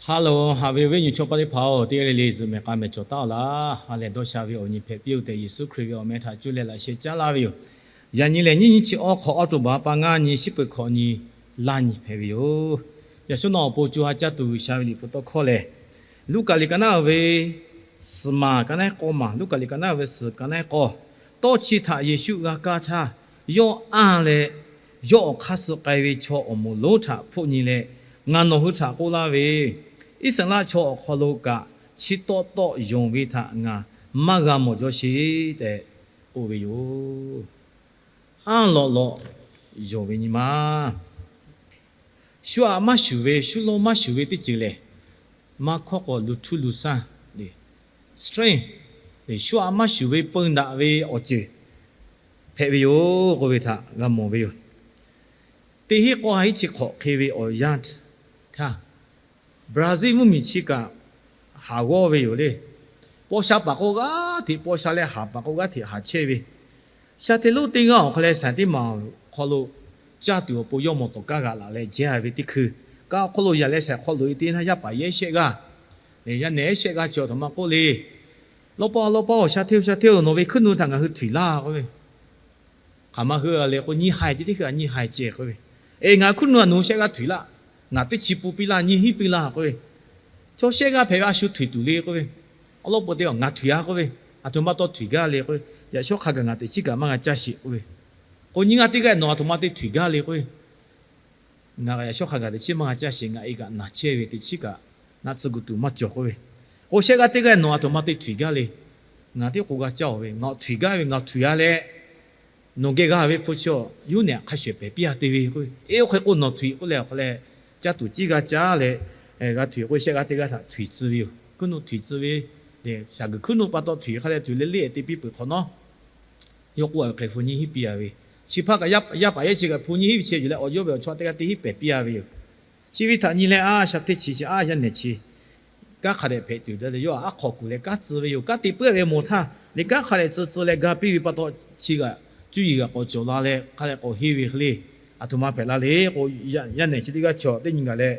Hello, haꞈ ve awˬ viˉ awˬ nyi chaw paˆ teˇ hpaˍ-oˬ, teˇ g'aˇ le le zuhꞈ mehˍ k'a mehˍ cawˬ taˉ-oˬ laˇ. Ha lehˬ dawˇ sha ve awˬ nyi hpehꞈ piˇ-oˬ tehꞈ, Yeˍsuˆ Hkriꞈ ve awˬ meh htaꞈ cuˇ leh laꞈ sheh caˉ laˇ ve yoˬ. Yaꞈ nyi lehˬ, nyiˇ nyiˇ chi awˬ hk'awꞈ October pa ngaˇ nyi, shiˉ peuˬ hkawꞈ nyi, laˇ nyi hpehꞈ ve yoˬ. Yaꞈ shawˉ nawˉ awˬ pon co ha caˇ tuˬ G'uiˬsha ve liꞈ hpu tawˇ hkawˇ lehˬ, Luˉkaꞈ liꞈ ka naˉ ve suhˍ maˬ ka naˉ k'awˇ maˬ, Luˉkaꞈ liꞈ ka naˉ ve suhˍ ka naˉ k'awˇ, tawˇ chi htaꞈ Yeˍsuˆ g'a kaˇ htaˇ, yawˇ anˇ leh, yawˇ awˬ hk'aˇ suh k'ai ve chaw awˬ moˍ lonˉ htaꞈ hpfuhˆ nyi leh, ngaˬ nawˬ hui htaꞈ k'oˆ laˇ ve, Iˉsaˍreˍlaˆ chaw awˬ hk'aw lo kaꞈ chi tawˆ tawˆ yonˍ ve htaꞈ ngaˬ maˇ g'a mawˬ jaw sheˍ tehꞈ k'oˆ ve yoˬ. Anˇ lawꞈ lawꞈ yonˍ ve nyi ma, shu aꞈ maˇ shuˍ ve, shu lawn maˇ shuˍ ve teˇ ceuˬ lehˬ, maˇ hkawˇ k'o luˬ htuˇ luˬ shaˇ, strength, shu aꞈ maˇ shuˍ ve peun daꞈ ve awˬ ceuˬ hpehꞈ ve yoˬ k'oˆ ve htaꞈ g'a mawˬ ve yoˬ. Teˇ hinˉ k'awˇ ha hiˉ chi hk'awꞈ hk'e ve awˬ yanˇ htaˇ, Brazil mvuhˇmiˬ chi kaꞈ haˍ g'awˇ ve yoˬ le. Paw sha paˍ k'o g'aˇ hteꞈ paw sha leh, haˍ paˍ k'o g'aˇ hteꞈ haˍ chehˇ ve, sha hteˇ lonˉ teˇ g'aˇ awˬ hk'aw leh saiˍ teˇ maˬ awˬ hk'aw lo caˇ tuˬ awˬ pon yawˇ mawˬ tawˍ kaˇ g'aꞈ laꞈ leh jehˇ ve teˇ hkui, ka awˬ hk'aw lo yaꞈ leh saiˍ hk'aw loꞈ e te naˇ yaˇ paˍ yehˇ shehˆ g'aˇ, yaˇ nehˬ shehˆ g'aˇ chi aˬ htoꞈ ma k'oˆ le. Lawˇ paˇ lawˇ paˇ awˬ sha hteˇ sha hteˇ-oˬ, nawˬ ve hkuiˉ nuˆ htaꞈ ngaˬ hui htuiˍ laˇ k'oˆ ve, hk'aˬ ma hui le k'o, nyiˇ haiˬ ce teˇ hkui a nyiˇ haiˬ ceh k'oˆ ve, eˬ, ngaˬ hui hkuiˉ nuˆ a nawˬ hui shehˆ g'aˇ htuiˍ laˇ, ngaˬ teˇ chi pun piˇ laˇ, nyiˇ hinˉ piˇ laˇ k'oˆ ve, chaw shehˆ g'aˇ hpehꞈ ve a shu htuiˍ tuˬ le k'oˆ ve, awˬ lawˇ peuˬ te ngaˬ htuiˍ a k'oˆ ve, aˬ htoꞈ ma taw htuiˍ gaˇ le k'oˆ ve, yaꞈ shawˉ hk'a gaˬ ngaˬ teꞈ chiˉ kaꞈ maˇ g'a caˇ sheˍ k'oˆ ve, k'o nyiˇ g'aˇ teˇ g'aˇ nawˬ aˬ htoꞈ ma te htuiˍ gaˇ le k'oˆ ve, ngaˬ kaꞈ yaꞈ shawˉ hk'a gaˬ teꞈ chiˉ maˇ g'a caˇ sheˍ, ngaˬ e kaꞈ naˬ chehˇ ve teˇ chiˉ kaꞈ naˆ tcuh gu tuˬ maˇ cawˬ k'oˆ ve, k'o shehˆ g'aˇ teˇ g'aˇ nawˬ aˬ htoꞈ ma te htuiˍ gaˇ le, ngaˬ teˇ k'o g'a caˇ-oˬ ve, ngaˬ htuiˍ gaˇ ve, ngaˬ htuiˍ a leh nawˬ geh g'a ve hpu chi a yuˇ nehˬ hk'a shehˍ pehˍ piˇ a te ve k'oˆ ve, eˬ, oˇ hk'e k'o nawˬ htuiˍ k'oˆ leh awˬ hk'aw leh caˇ tuˬ ciˇ g'a caˇ leh, g'a htuiˍ k'oˆ ve, shehˆ g'aˇ teˇ g'aˇ htaꞈ htuiˍ tcuh ve yoˬ. Hkuiˉ nuˆ htuiˍ tcuh ve, shaˍ guiˬ hkuiˉ nuˆ pa taw htuiˍ hk'a leh tuˬ le le te piˇ peuˬ hk'awꞈ nawˉ, yawˇ k'oˆ a ve hk'e hpu nyiˇ hinˉ piˇ a ve, chi hpaˇ kaꞈ yaˇ paˍ yehˇ chi kaꞈ hpu nyiˇ hinˉ ve chi yuˬ leh awˬ yawˇ ve awˬ chawˇ teˇ g'aˇ teˇ hinˉ pehˍ piˇ a ve yoˬ. Chi ve htaꞈ nyi leh a shaˍ hteˇ chi chi a yaˇ nehˬ chi kanˉ hk'a dehꞈ hpehꞈ tuˬ daꞈ leh yawˇ aˉ hk'aw kuˬ leh kanˉ tcuh ve yoˬ. Kanˉ te puiˉ ve mawˬ htaˇ le, kanˉ hk'a dehꞈ tcuh tcuh leh ga piˇ ve pa taw, chi g'aꞈ cuˇ yiˍ g'aꞈ k'awꞈ cawˬ la leh hk'a dehꞈ k'awꞈ henˇ ve hk'e le, aˬ htoꞈ ma hpehꞈ la le k'o, yaˇ nehˬ chi teˇ g'aˇ chaw teˇ nyi gaˬ leh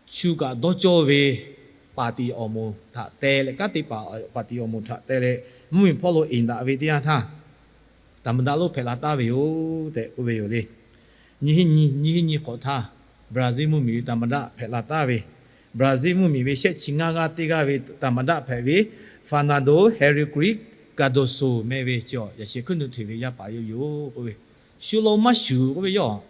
chu kaꞈ dawˇ cawˇ ve paˍ tiꞈ awˬ moˍ htaꞈ teh leh, kanˉ te paˍ paˍ tiꞈ awˬ moˍ htaꞈ teh leh mvuhˇmiˬ hpawˇ lo eˍ daꞈ ve teˇ yanˇ htaˇ, taˍ maˍ daꞈ lonˉ hpehꞈ la taˍ ve yoˬ tehꞈ k'oˆ ve yoˬ le. Nyiˇ hinˉ nyi, nyiˇ hinˉ nyi hk'awꞈ htaˇ, Brazil mvuhˇmiˬ ve taˍ maˍ daꞈ hpehꞈ la taˍ ve, Brazil mvuhˇmiˬ ve shehˆ chi ngaˇ g'aˇ teˇ g'aˇ ve taˍ maˍ daꞈ hpehꞈ ve, Fernando Henrique Cardoso meh ve chi yaꞈ sheh hkuiˉ nuˆ hteꞈ ve yaˇ paˍ yawˇ yoˬ k'oˆ ve, shu law maˇ shuˍ k'oˆ ve yawˇ,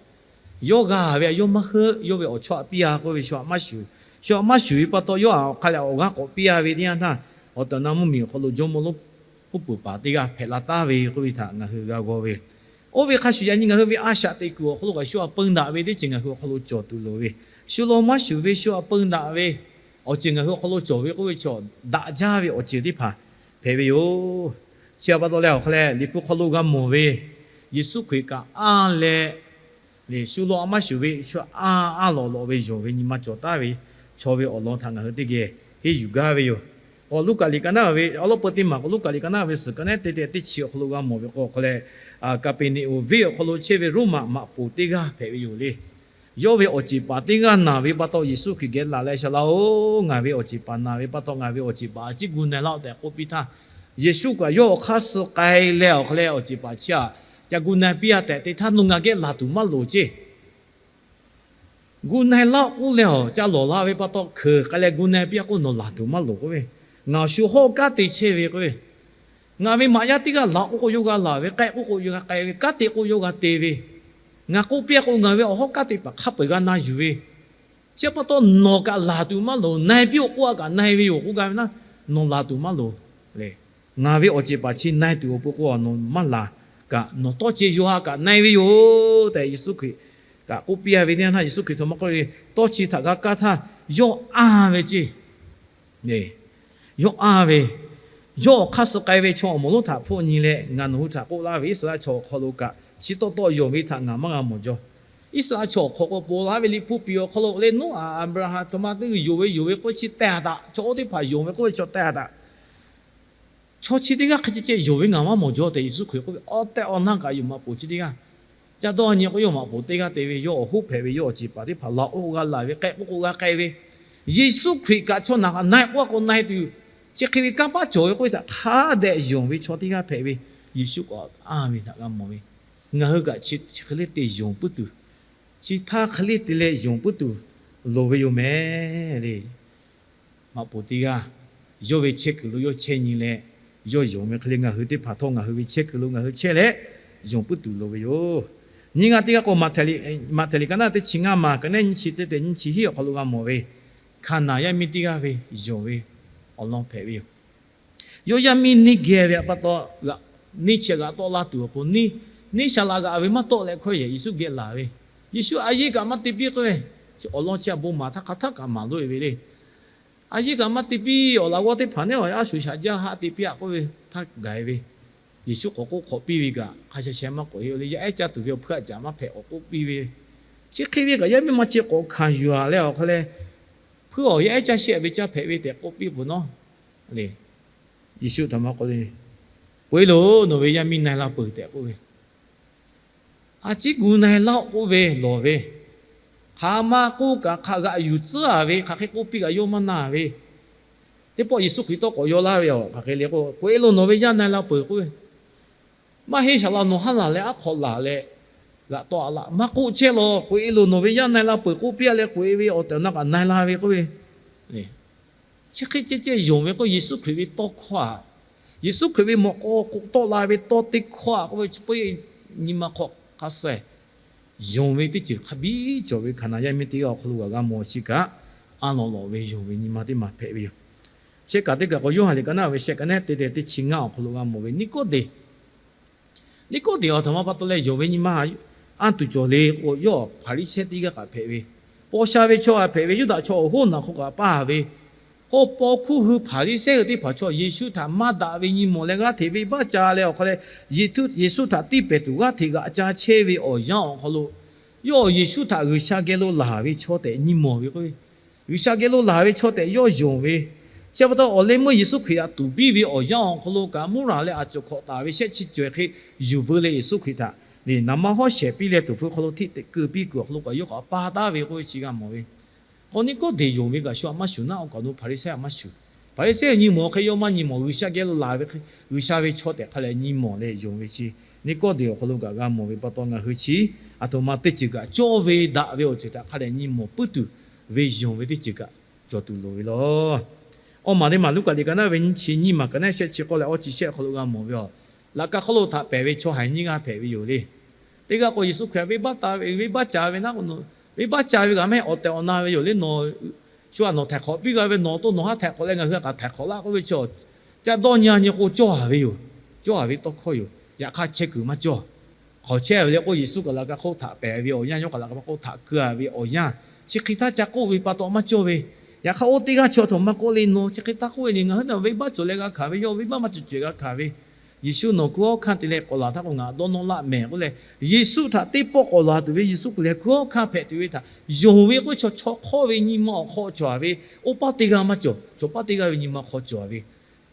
yawˇ g'a ve a yawˇ maˇ heuˆ, yawˇ ve awˬ chawˇ aꞈ piˇ a k'oˆ ve, shu aꞈ maˇ shuˍ, shu aꞈ maˇ shuˍ ve pa taw yawˇ aꞈ awˬ hk'a leh awˬ g'aˇ k'awꞈ piˇ a ve teˇ yanˇ htaˇ, awˬ tehˬ awˬ na mvuhˇmiˬ awˬ hk'aw lo jawˇmawˇ lonˉ uˉ peunˍ paˍ teˇ g'aˇ hpehꞈ la taˍ ve k'oˆ ve htaꞈ ngaˬ hui g'a g'aw ve. Oˇ ve hk'a shuˍ yaꞈ nyi ngaˬ hui ve a shaꞈ teꞈ kuiˬ awˬ hk'aw lo kaꞈ shu aꞈ peun daꞈ ve teˇ ceuˬ ngaˬ hui awˬ hk'aw lo cawˬ tuˬ loˍ ve, shu law maˇ shuˍ ve shu aꞈ peun daꞈ ve awˬ ceuˬ ngaˬ hui awˬ hk'aw lo cawˬ ve k'oˆ ve chaw, daꞈ jaˇ ve awˬ ceuˬ teˇ hpaˍ hpehꞈ ve yoˬ. Chi pa taw leh awˬ hk'a leh Liꞈ hpu hk'aw lo g'a mawˬ ve, Yeˍsuˆ Hkriꞈ kaꞈ anˇ leh, shu law aꞈ maˇ shuˍ ve shu aꞈ anˇ lawꞈ lawꞈ ve yonˍ ve nyi ma cawˬ taˍ ve chaw ve awˬ lawn htaꞈ ngaˬ hui teˇ geh henˇ yuˬ gaˇ ve yoˬ. K'o Luˉkaꞈ liꞈ ka naˉ ve awˬ lawn peu teˇ maˬ k'o, Luˉkaꞈ liꞈ ka naˉ ve suhˍ ka naˉ te te teˇ chi awˬ hk'aw lo g'a mawˬ ve k'o, awˬ hk'a leh Kaˍpeˍneˍonˍ venˇ awˬ hk'aw lo chehˇ ve Roˉmaꞈ maꞈ poˍ teˇ g'aˇ hpehꞈ ve yoˬ le. Yawˇ ve awˬ ceˬ paˍ teˇ g'aˇ naˬ ve pa taw Yeˍsuˆ Hkriꞈ geh laˬ leh, Shaˍ laꞈ-oˬ, ngaˬ ve awˬ ceˬ paˍ naˬ ve pa taw ngaˬ ve awˬ ceˬ paˍ a ciˉ gu na-e laˇ-oˆ tehꞈ k'oˆ piˇ htaˇ, Yeˍsuˆ kaꞈ yawˇ awˬ hk'aˇ suh k'ai leh awˬ hk'a leh awˬ ceˬ paˍ chi aꞈ ca gu na-e piˇ-a tehꞈ te htaˇ, nawˬ ngaˬ geh laˬ tuˬ maˇ loˍ ceˇ. Gu na-e laˇ-oˆ k'oˆ leh-aˬ, ca lawˬ la ve pa taw hkeuˍ k'ai leh gu na-e piˇ-a k'oˆ, nawˬ laˬ tuˬ maˇ loˍ k'oˆ ve, ngaˬ awˬ shu hawˉ kanˉ te chehˇ ve k'oˆ ve, ngaˬ ve maꞈ yaˇ teˇ g'aˇ laˬ k'oˆ k'o yawˇ g'a laˬ ve, k'ehˆ k'oˆ k'o yawˇ g'a k'ehˆ ve, kanˉ te k'o yawˇ g'a te ve, ngaˬ k'oˆ piˇ-a k'o ngaˬ ve awˬ hawˉ kanˉ te paˍ hk'a peu-eˬ g'a na yuˬ ve, chi pa taw nawˬ kaꞈ laˬ tuˬ maˇ loˍ. Na-e piˇ-oˆ k'oˆ-a kaꞈ na-e ve yoˬ k'oˆ gaˇ ve naˉ, nawˬ laˬ tuˬ maˇ loˍ le. Ngaˬ ve awˬ ceˬ paˍ chi na-e tuˬ awˬ pon k'o nawˬ maˇ laˬ kaꞈ, nawˬ tawˇ ceh yawˇ ha kaꞈ na-e ve yoˬ tehꞈ Yeˍsuˆ Hkriꞈ kaꞈ k'oˆ piˇ-a ve teˇ yanˇ htaˇ, Yeˍsuˆ Hkriꞈ htoꞈ ma k'oˆ le, tawˇ chi htaꞈ g'a kaˇ htaˇ yawˇ anˇ ve ceˇ. Yawˇ anˇ ve, yawˇ awˬ hk'aˇ suh k'ai ve chaw awˬ moˍ lonˉ htaꞈ hpfuhˆ nyi leh, ngaˬ nawˬ hui htaꞈ k'oˆ laˇ ve, Iˉsaˍreˍlaˆ chaw awˬ hk'aw lo kaꞈ chi tawˆ tawˆ yonˍ ve htaꞈ ngaˬ maˇ g'a mawˬ jaw. Iˉsaˍreˍlaˆ chaw awˬ hk'aw k'o ponˬ laˇ ve Liꞈ hpu piˍ awˬ hk'aw lo le, Noˉaꞈ, Aˍbraˍhanˍ, a htoꞈ ma teˇ g'uiˬ yonˍ ve yonˍ ve k'oˆ ve chi teh-a taꞈ, chaw oˇ teˇ hpaˍ yonˍ ve k'oˆ ve chaw teh-a taꞈ, chaw chi teˇ g'aˇ hk'e ceh ceh yonˍ ve ngaˬ maˇ mawˬ jaw tehꞈ Yeˍsuˆ Hkriꞈ k'oˆ ve, awˬ tehˬ awˬ na kaꞈ yoˬ maꞈ poˍ chi teˇ g'aˇ Caˇ dawˇ nyi k'o, yawˇ maꞈ poˍ teˇ g'aˇ te ve, yawˇ awˬ hoˉ hpehꞈ ve, yawˇ awˬ ceˬ paˍ teˇ hpaˍ laꞈ k'oˆ k'o g'a laˬ ve, k'ehˆ k'oˆ k'o g'a k'ehˆ ve, Yeˍsuˆ Hkriꞈ kaꞈ chaw naˬ k'aꞈ na e k'oˆ a k'o na e tuˬ yoˬ. Chi hk'e ve kanˇ paˉ cawˬ ve k'oˆ ve htaꞈ hk'a dehꞈ yonˍ ve chaw teˇ g'aˇ hpehꞈ ve, Yeˍsuˆ k'awꞈ anˇ ve htaꞈ g'a mawˬ ve. Ngaˬ hui kaꞈ chi hk'e le te yonˍ puiˉ tuˬ, chi htaˇ hk'e le te leh yonˍ puiˉ tuˬ loˍ ve yoˬ mehˍ le. Maꞈ poˍ teˇ g'aˇ yawˇ ve chehˇ kuiˬ lo yawˇ chehˇ nyi leh, yawˇ yonˍ ve hk'e le ngaˬ hui teˇ hpaˍ htawˇ ngaˬ hui ve chehˇ kuiˬ lo ngaˬ hui chehˇ leh yonˍ puiˉ tuˬ loˍ ve yoˬ. Nyiˇ g'aˇ teˇ g'aˇ k'o, Maꞈhtehˍ liꞈ ka naˉ teˇ chi ngaˇ ma ka naˉ nyiˇ chi teˇ tehꞈ nyiˇ chi hiˉ awˬ hk'aw lo g'a mawˬ ve, Hkaˍnanˍ yaˇ miˇ teˇ g'aˇ ve yonˍ ve awˬ lawn hpehꞈ ve yoˬ. Yawˇ yaˇ miˇ neˇ geh ve pa taw, neˇ chi g'aꞈ tawˆ la tuˬ awˬ pon, neˇ sha la g'aꞈ ve maˇ tawˆ leh hkawˇ yehˬ Yeˍsuˆ geh laˬ ve, Yeˍsuˆ a yehˇ kaꞈ maˇ te piˇ k'oˆ ve, chi awˬ lawn chi a bon maˍ htaˇ hk'aˬ htaˇ kaꞈ maˍ loꞈ e ve le. A yehˇ kaꞈ maˇ te piˇ, awˬ laꞈ g'awˇ teˇ hpaˍ neˉ awˬ a shu shaꞈ jaˇ haˆ te piˇ a k'oˆ ve htaˇ gaˬ e ve, Yeˍsuˆ k'awꞈ k'oˆ hk'awꞈ piˇ ve kaꞈ hk'a sha sheh maˇ k'oꞈ e le. Yaˇ ehˉ caˇ tuˬ ve awˬ hpui a caꞈ maˇ hpehꞈ k'awꞈ k'oˆ piˇ ve, chi hk'e ve kaꞈ yaˇ miˇ ma chi k'awꞈ hkanˍ yuˬ a leh awˬ hk'a leh, hpui awˬ yaˇ ehˉ caˇ shehˆ ve caˇ hpehꞈ ve tehꞈ k'oˆ piˇ peuˬ nawˉ le. Yeˍsuˆ htaꞈ maˇ k'oˆ le, K'oꞈ e loˬ, nawˬ ve yaˇ miˇ na e la peuˬ tehꞈ k'oˆ ve, A ciˉ gu na e laˇ-oˆ k'oˆ ve lawˬ ve, hk'aˬ ma k'oˆ kaꞈ hk'a g'aꞈ yuˬ tcuhˉ a ve, hk'aˬ hk'e k'oˆ piˇ kaꞈ yawˇ maˇ na ve, teˇ pawˆ Yeˍsuˆ Hkriꞈ tawˇ k'awꞈ yaw laˇ ve, hk'aˬ hk'e le k'o, K'oꞈ e loˬ, nawˬ ve yaˇ na e la peuˬ k'oˆ ve, Maˇ heˆ, shaˍ laꞈ nawˬ haˉ laˬ leh aˉ hk'aw laˬ leh g'aꞈ tawˆ a laꞈ maˇ k'oˆ chehˇ lawˬ. K'oꞈ e loˬ, nawˬ ve yaˇ na e la peuˬ k'oˆ piˇ a leh k'oꞈ e ve awˬ tehˬ awˬ na kaꞈ na e la ve k'oˆ ve, chi hk'e ceh ceh yonˍ ve k'o, Yeˍsuˆ Hkriꞈ ve tawˇ hkawˇ aꞈ, Yeˍsuˆ Hkriꞈ ve mawꞈ k'aw k'oꞈ tawˆ la ve tawˇ teˇ hkawˇ aꞈ k'oˆ ve, chi peuˬ nyi ma hk'aw hk'a suh yonˍ ve teˇ ceuˬ hk'a biˇ cawˬ ve Hkaˍnanˍ yaˇ miˇ teˇ g'aˇ awˬ hk'aw lo g'a g'a mawˬ chi kaꞈ, anˇ lawꞈ lawꞈ ve yonˍ ve nyi ma teˇ ma hpehꞈ ve yoˬ. Shehˆ kaꞈ teˇ kaꞈ k'o, Yoˇhanˬ liꞈ ka naˉ ve shehˆ ka naˉ teˇ tehꞈ teˇ chi ngaˇ awˬ hk'aw lo g'a mawˬ ve Niˆkawˇdeˍ, Niˆkawˇdeˍ awˬ htaꞈ ma pa taw leh yonˍ ve nyi ma anˇ tuˬ cawˬ le k'o, yawˇ Hpaˍriˍsehˇ teˇ g'aˇ kaꞈ hpehꞈ ve, paw sha ve chaw kaꞈ hpehꞈ ve, Yuˇdaꞈ chaw awˬ hoˉ naˬ hk'aw kaꞈ paˇ ve, k'o paw hkuˇ hui Hpaˍriˍsehˇ hui teˇ hpaˍ chaw Yeˍsuˆ htaꞈ maˇ daꞈ ve nyi mawˬ leh g'aˇ hteꞈ venˇbaˆ ca leh awˬ hk'aw leh, Yeˍsuˆ htaꞈ tiˇ pehˍ tuˬ g'aˇ hteꞈ g'aꞈ ca chehˇ ve awˬ yanˇ awˬ hk'aw lo, yawˇ Yeˍsuˆ htaꞈ G'uiˬsha geh lo laˬ ve chaw tehꞈ nyi mawˬ ve k'o, G'uiˬsha geh lo laˬ ve chaw tehꞈ yawˇ yonˍ ve, chi pa taw awˬ leh meuˇ Yeˍsuˆ Hkriꞈ htaꞈ tuˍ biˇ ve awˬ yanˇ awˬ hk'aw lo kaꞈ, mvuhˇ raˬ leh a cawˬ hkawꞈ taˍ ve shehˆ chi caweh hk'e yuˬ veu leh Yeˍsuˆ Hkriꞈ htaꞈ naˍ ma hawˉ shehˍ piˇ leh tuˍ hpfuh hk'aw lo hteˇ teꞈ keu piˇ kuiˬ awˬ hk'aw lo kaꞈ yawˇ k'awꞈ paˇ taˍ ve k'oˆ ve chi g'a mawˬ ve. K'o Niˆkawˇdeˍ yonˍ ve kaꞈ shu aꞈ maˇ shuˍ naˉ, awˬ kaꞈ awˬ nu Hpaˍriˍsehˇ aꞈ maˇ shuˍ. Hpaˍriˍsehˇ nyi mawˬ hk'e yawˇ maˇ nyi mawˬ, G'uiˬsha geh lo laˬ ve hk'e, G'uiˬsha ve chaw tehꞈ hk'a dehꞈ nyi mawˬ leh yonˍ ve chi, Niˆkawˇdeˍ awˬ hk'aw lo kaꞈ g'a mawˬ ve pa taw, ngaˬ hui chi aˬ htoꞈ ma teˇ ceuˬ kaꞈ cawˇ ve daꞈ ve awˬ ceuˬ htaꞈ hk'a dehꞈ nyi mawˬ puiˉ tuˬ ve yonˍ ve teˇ ceuˬ kaꞈ cawˬ tuˬ loˍ ve lawˬ. Awˇ maˬ teˇ maˬ Luˉkaꞈ liꞈ ka naˉ ve nyiˇ chi nyiˇ maˬ ka naˉ shehˆ chi k'awˇ leh awˇ chi shehˆ awˬ hk'aw lo g'a mawˬ ve yoˬ. Laꞈ ka hk'oˆ lo htaꞈ pehˬ ve chaw haiˬ nyiˇ g'aˇ hpehꞈ ve yoˬ le. Teˇ g'aˇ k'o Yeˍsuˆ Hkriꞈ venˇbaˆ taˍ ve, venˇbaˆ ca ve naˉ k'o, venˇbaˆ ca ve kaꞈ maˇ heˆ, awˬ tehˬ awˬ na ve yoˬ le. Nawˬ shu aꞈ nawˬ htaiˍ hk'awꞈ piˇ g'a ve, nawˬ awˬ to nawˬ haˉ htaiˍ hk'awꞈ leh ngaˬ hui a kaꞈ htaiˍ hk'awꞈ laˇ k'oˆ ve chi, caˇ dawˇ nyi nyi k'o cawˇ a ve yoˬ. Cawˇ a ve tawˇ hkawˇ yoˬ. Yaꞈ hk'aˇ chehˇ kuiˬ maˇ cawˇ. Hk'awꞈ chehˇ ve le k'o, Yeˍsuˆ kaꞈ laꞈ ka hk'oˆ htaꞈ pehˬ ve awˬ yanˇ, yawˇ kaꞈ laꞈ ka hk'oˆ htaꞈ keu a ve awˬ yanˇ, chi hk'e htaˇ ca k'oˆ ve pa taw maˇ cawˇ ve. Yaꞈ hk'aˇ oˇ teˇ g'aˇ chi aˬ htoꞈ ma k'oˆ le, nawˬ chi hk'e htaˇ k'oˆ ve le, ngaˬ hui naˬ venˇbaˆ cawˬ leh g'a hkanˍ ve, yawˇ venˇbaˆ maˇ cawˬ cawˬ g'a hkanˍ ve, Yeˍsuˆ nawˬ hkunˉ hawˉ hkanˇ te leh k'awꞈ laˬ htaˇ k'o ngaˬ dawˇ nawˇ laˆ mehˍ k'oˆ leh, Yeˍsuˆ htaꞈ teˇ pawˆ k'awꞈ laˬ tuˬ ve, Yeˍsuˆ Hkriꞈ leh hkunˉ hawˉ hkanˇ hpehꞈ tuˬ ve htaꞈ yonˍ ve k'o, chaw chaw hk'awˇ ve nyi ma awˬ hk'aw cawˬ a ve, oˇ paˇ teˇ g'aˇ maˇ cawˬ, chaw paˇ teˇ g'aˇ ve nyi ma hk'aw cawˬ a ve,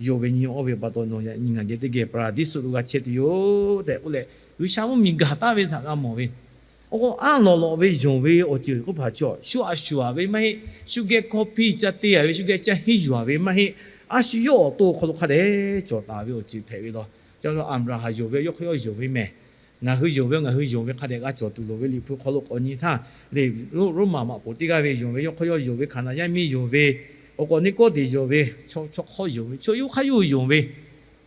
yonˍ ve nyi awˇ ve pa taw nawˬ yaꞈ nyi ngaˬ geh teˇ geh Paˍraˍdiˇsuꞈ lo g'a chehˇ tuˬ yoˬ tehꞈ k'oˆ leh, G'uiˬsha mvuhˇmiˬ gaˬ taˍ ve htaꞈ g'a mawˬ ve. Awˬ k'o anˇ lawꞈ lawꞈ ve yonˍ ve awˬ ceuˬ k'oˆ hpaˍ chaw, shu aꞈ shuˍ a ve maˇ heˆ, shu geh kawˇ piˇ ca te a ve, shu geh ca henˇ yuˬ a ve maˇ heˆ. A shu yawˇ awˬ to awˬ hk'aw lo hk'a dehꞈ cawˬ taˍ ve awˬ ceuˬ hpehꞈ ve lawˬ. Ca Aˍbraˍhanˍ yonˍ ve yawˇ hk'aw yawˇ yonˍ ve mehˬ. Ngaˬ hui yonˍ ve, ngaˬ hui yonˍ ve hk'a dehꞈ g'a cawˬ tuˬ loˍ ve Liꞈ hpu hk'aw lo k'awꞈ nyi htaˇ, Roˉmaꞈ maꞈ poˍ teˇ g'aˇ ve yonˍ ve, yawˇ hk'aw yawˇ yonˍ ve, Hkaˍnanˍ yaˇ miˇ yonˍ ve, awˬ k'o Niˆkawˇdeˍ yonˍ ve, chaw hk'awˇ yonˍ ve, chaw yawˇ hk'aˇ yawˇ yonˍ ve,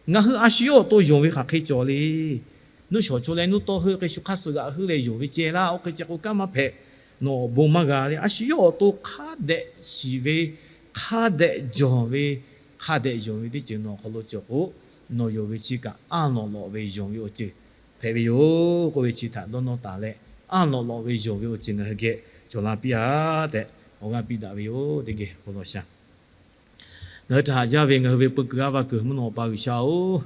ngaˬ hui a shu yawˇ awˬ to yonˍ ve hk'aˬ hk'e cawˬ le. Nuˇ shawˍ chaw leh nuˇ tawˇ heuˆ hk'e shu hk'aˇ suh g'aꞈ heuˆ leh yonˍ ve ceh laˇ. Oˇ hk'e ceh k'o kanˉ maˇ hpehꞈ. Nawˬ awˬ bon maˇ g'a le. A shu yawˇ awˬ to hk'a dehꞈ shiˍ ve, hk'a dehꞈ jawˬ ve, hk'a dehꞈ yonˍ ve teˇ ceuˬ nawˬ awˬ hk'aw lo cawˬ k'o, nawˬ yonˍ ve chi kaꞈ anˇ lawꞈ lawꞈ ve yonˍ ve awˬ ceuˬ hpehꞈ ve yoˬ k'oˆ ve chi htaꞈ dawˇ nawˇ taˍ leh, anˇ lawꞈ lawꞈ ve yonˍ ve awˬ ceuˬ ngaˬ hui geh cawˬ la piˇ a tehꞈ awˬ g'aˇ piˇ daꞈ ve yoˬ. Teˇ geh bon lawˬ sha. Ngaˬ hui htaꞈ haꞈ jaˇ ve ngaˬ hui ve peu kuiˬ g'aˇ va kuiˬ mvuhˇ naw awˬ pa G'uiˬsha-oˬ,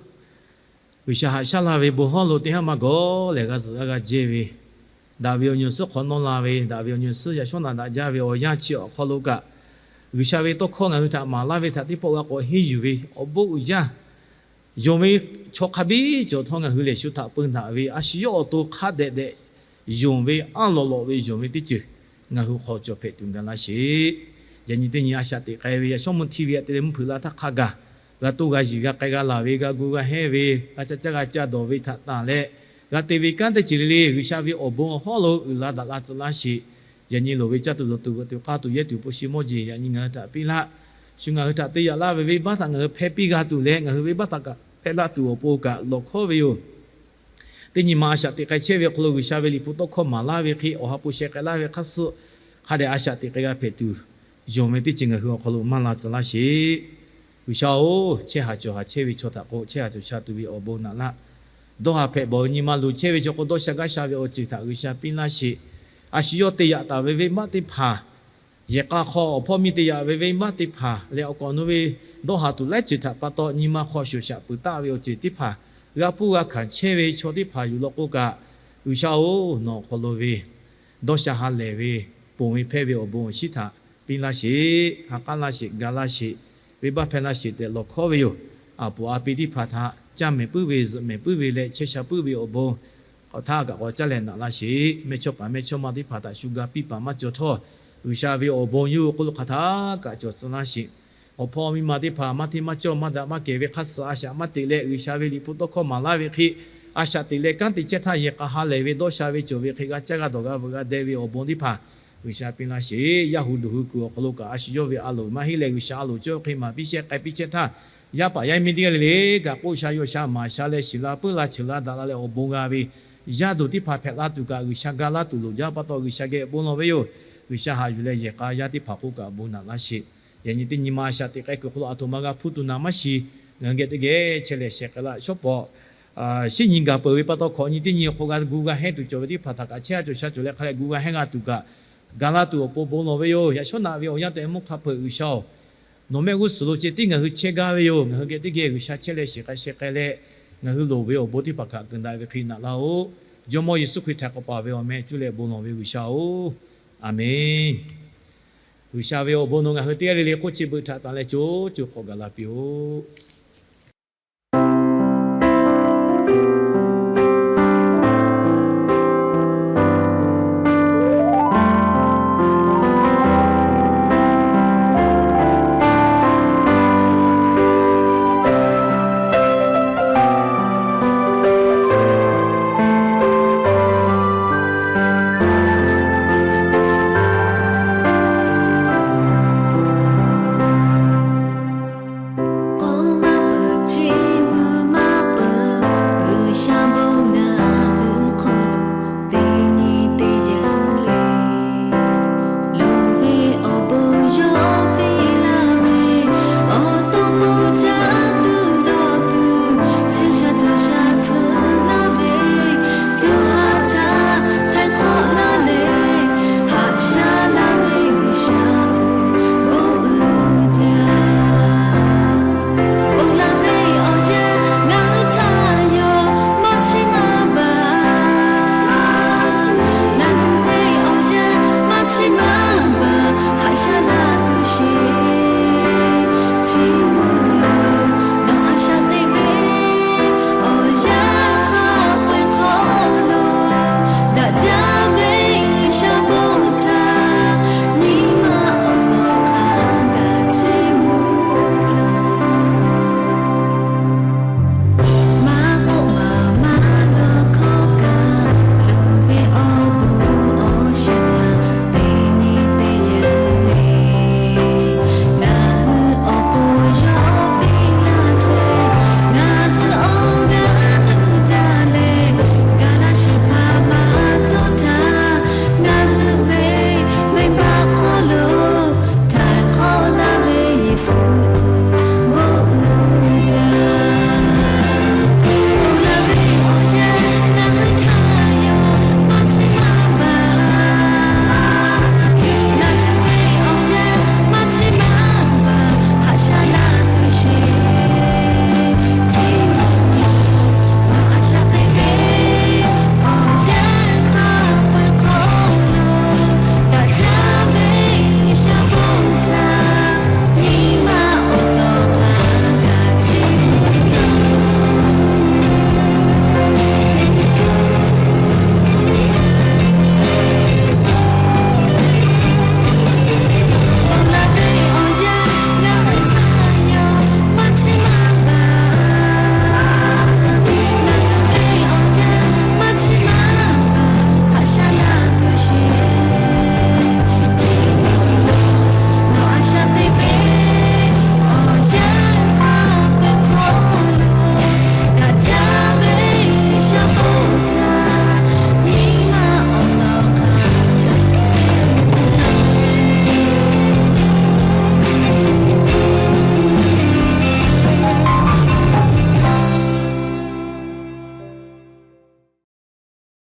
G'uiˬsha haꞈ shaˉ laˇ ve bon hawˉ lo teˇ haˉ maˇ gawˬ lehˬ g'a zuhꞈ g'a g'a jehˇ ve, daꞈ ve awˬ nyi awˬ suhˉ hk'awꞈ nawˇ la ve, daꞈ ve awˬ nyi awˬ suhˉ yaꞈ shawˉ naꞈ daꞈ jaˇ ve awˬ yanˇ chi awˬ hk'aw lo kaꞈ, G'uiˬsha ve tawˇ hkawˇ ngaˬ hui htaꞈ maˍ laˇ ve htaꞈ teˇ pawˆ g'a k'awꞈ henˇ yuˬ ve awˬ bon uiˍ jaˇ, yonˍ ve chaw hk'a biˇ cawˬ htawˇ ngaˬ hui lehˬ shu htaꞈ peu daꞈ ve, a shu yawˇ awˬ to hk'a dehꞈ dehꞈ yonˍ ve, aˉ lawꞈ lawꞈ ve yonˍ ve teˇ ceuˬ ngaˬ hui hk'aw cawˬ hpehꞈ tuˬ gaˬ laˇ sheˍ. Yaꞈ nyi teˇ nyi a shaꞈ teꞈ k'ai ve yaꞈ shawˉ mvuhˇ htiˇ ve aꞈ te leh mvuhˇ hpeuꞈ la htaˇ hk'a gaˬ, g'a toˇ g'a yiˬ g'a k'ai g'a laˬ ve g'a gu g'a hehnˇ ve g'a caˇ caˇ g'a caˇ dawˬ ve htaꞈ tanˬ leh, g'a te ve kanˉ teˇ ceuˬ le le G'uiˬsha ve awˬ bon awˬ hawˉ lo uiˍ la daꞈ la tcuh laˇ sheˍ. Yaꞈ nyi loˍ ve caˇ tuˬ dawˬ tuˬ veuꞈ tuˬ k'aˇ tuˬ yehˇ tuˬ hpu shi mawˇ jeˬ yaꞈ nyi ngaˬ hui htaꞈ piˇ laˇ. Shu ngaˬ hui htaꞈ te yaꞈ laˇ ve venˇbaˆ htaꞈ ngaˬ hui hpehˇ piˇ g'a tuˬ leh ngaˬ hui venˇbaˆ htaꞈ kaꞈ hpehˇ laˇ tuˬ awˬ pon kaꞈ lawˬ hkawˉ ve yoˬ. Teˇ nyi ma a shaꞈ teꞈ k'ai chehˇ ve awˬ hk'aw lo G'uiˬsha ve liꞈ hpu tawˇ hkawˇ maˍ laˇ ve hk'e awˬ ha hpu sheh k'ai laˇ ve hk'a suh hk'a dehꞈ a shaꞈ teꞈ k'ai g'a hpehꞈ tuˬ, yonˍ ve teˇ ceuˬ ngaˬ hui awˬ hk'aw lo maˇ la tcuh laˇ sheˍ. G'uiˬsha-oˬ, chehˇ haˍ cawˬ haˍ chehˇ ve chaw htaꞈ k'o chehˇ haˍ cawˬ sha tuˬ ve awˬ bon naꞈ laˇ. Dawˇ haˍ hpehꞈ bawˬ ve nyi ma luˬ chehˇ ve chaw k'o dawˇ sha gaˇ sha ve awˬ ceuˬ htaꞈ G'uiˬsha piˇ laˇ sheˍ. A shu yawˇ te yaꞈ taˍ ve venˇbaˆ teˇ hpaˍ, yehˬ k'a hk'aw awˬ hpawˇ miˇ te yaꞈ ve venˇbaˆ teˇ hpaˍ leh awˬ k'awꞈ nawˬ ve dawˇ haˍ tuˬ laiˉ ceuˬ htaꞈ pa taw nyi ma hk'aw shoˍ shaꞈ peuˬ taˆ ve awˬ ceuˬ teˇ hpaˍ g'a hpuˇ g'a hkanˍ chehˇ ve chaw teˇ hpaˍ yuˬ law k'o kaꞈ, G'uiˬsha-oˬ, nawˬ awˬ hk'aw lo ve dawˇ sha ha lehˬ ve, ponˬ ve hpehˇ ve awˬ bon awˬ shinˉ htaꞈ piˇ laˇ sheˍ. Ha k'aˉ laˇ sheˍ, ga laˇ sheˍ, venˇbaˆ hpehˇ laˇ sheˍ tehꞈ lawˬ hkawˉ ve yoˬ. A puˍ a pi teˇ hpaˍ htaꞈ caˇ mehˍ puiˉ ve zuhꞈ mehˍ puiˉ ve leh chehˇ sha puiˉ ve awˬ bon hk'aˬ htaˇ kaꞈ k'awꞈ caˇ leh naꞈ laˇ sheˍ. Mehˇchawˇpaˍ mehˇchawˇma teˇ hpaˍ htaꞈ shu ga piˇ paˍ maˇ cawˬ htawˇ, G'uiˬsha ve awˬ bon yawˇ hui k'oˆ lo hk'aˬ htaˇ kaꞈ cawˬ tcuh laˇ sheˍ. Awˬ hpawˇ miˇ ma teˇ hpaˍ maˇ hteˇ maˇ cawˇ maˇ daꞈ maˇ kehˬ ve hk'a suh a shaꞈ maˇ teꞈ leh G'uiˬsha ve liꞈ hpu tawˇ hkawˇ maˍ laˇ ve hk'e, a shaꞈ teꞈ leh kanˉ te chehˇ htaˇ yehˬ k'a ha lehˬ ve dawˇ sha ve cawˬ ve hk'e g'a caˇ g'a dawˬ g'a veuꞈ g'a deh ve awˬ bon teˇ hpaˍ G'uiˬsha piˇ laˇ sheˍ. Yaˇ hu duˬ hui kuiˬ awˬ hk'aw lo kaꞈ a shu yawˇ ve a loˍ maˇ heˆ leh G'uiˬsha a loˍ cawˇ hk'e maˍ piˇ shehˆ k'ai piˇ chehˇ htaˇ, yaˇ paˍ yaˇ miˇ teˇ g'aˇ le le kaꞈ k'oˆ sha yaw sha maˍ sha leh shiˍ la puiˉ la cheuˬ la daꞈ la leh awˬ bon g'a ve yaˇ duˬ teˇ hpaˍ hpehꞈ la tuˬ kaꞈ G'uiˬsha ga laˇ tuˬ loˍ jaˇ pa taw G'uiˬsha geh bon lawˬ ve yoˬ. G'uiˬsha haꞈ yuˬ leh yehˬ k'a yaˇ teˇ hpaˍ k'oˆ kaꞈ bon naꞈ laˇ sheˍ. Yaꞈ nyi teˇ nyi ma a shaꞈ teꞈ k'ai kuiˬ hk'aw lo a htoꞈ ma g'a hpuˇ tuˬ naˍ maˇ shiˍ. Ngaˬ hui geh teˇ geh chehˇ leh sheh k'ai laˇ shawˉ pawˍ. Shinˉ nyi gaˬ peuˬ ve pa taw hkawꞈ nyi teˇ nyi awˬ hk'aw g'a gu g'a hehnˇ tuˬ cawˬ ve teˇ hpaˍ htaꞈ kaꞈ chehˇ a cawˬ sha cawˬ leh hk'a leh gu g'a hehnˇ g'a tuˬ kaꞈ ga laˇ tuˬ awˬ pon bon lawˬ ve yoˬ. Yaꞈ shawˉ naꞈ ve awˬ yanˇ tehꞈ mvuhˇ hk'a hpeuꞈ G'uiˬsha-oˬ, nawˬ mehˆ g'uˇ suhˍ lo ceh tiˉ ngaˬ hui chehˇ gaˇ ve yoˬ. Ngaˬ hui geh teˇ geh G'uiˬsha chehˇ leh shiˍ k'ai sheh k'ai leh, ngaˬ hui loˍ ve awˬ bon teˇ hpaˍ kaꞈ keunˍ daꞈ ve hk'e naꞈ laˇ-oˆ. Jawˇmawˇ Yeˍsuˆ Hkriꞈ htaꞈ k'awꞈ paˍ ve awˬ meh cuˇ leh bon lawˬ ve G'uiˬsha-oˬ, Aˍmenˍ. G'uiˬsha ve awˬ bon nawˬ ngaˬ hui teˇ g'aˇ le le hk'oˆ chi beuꞈ htaꞈ tanˍ leh co co hk'awꞈ gaˬ la piˇ-oˆ.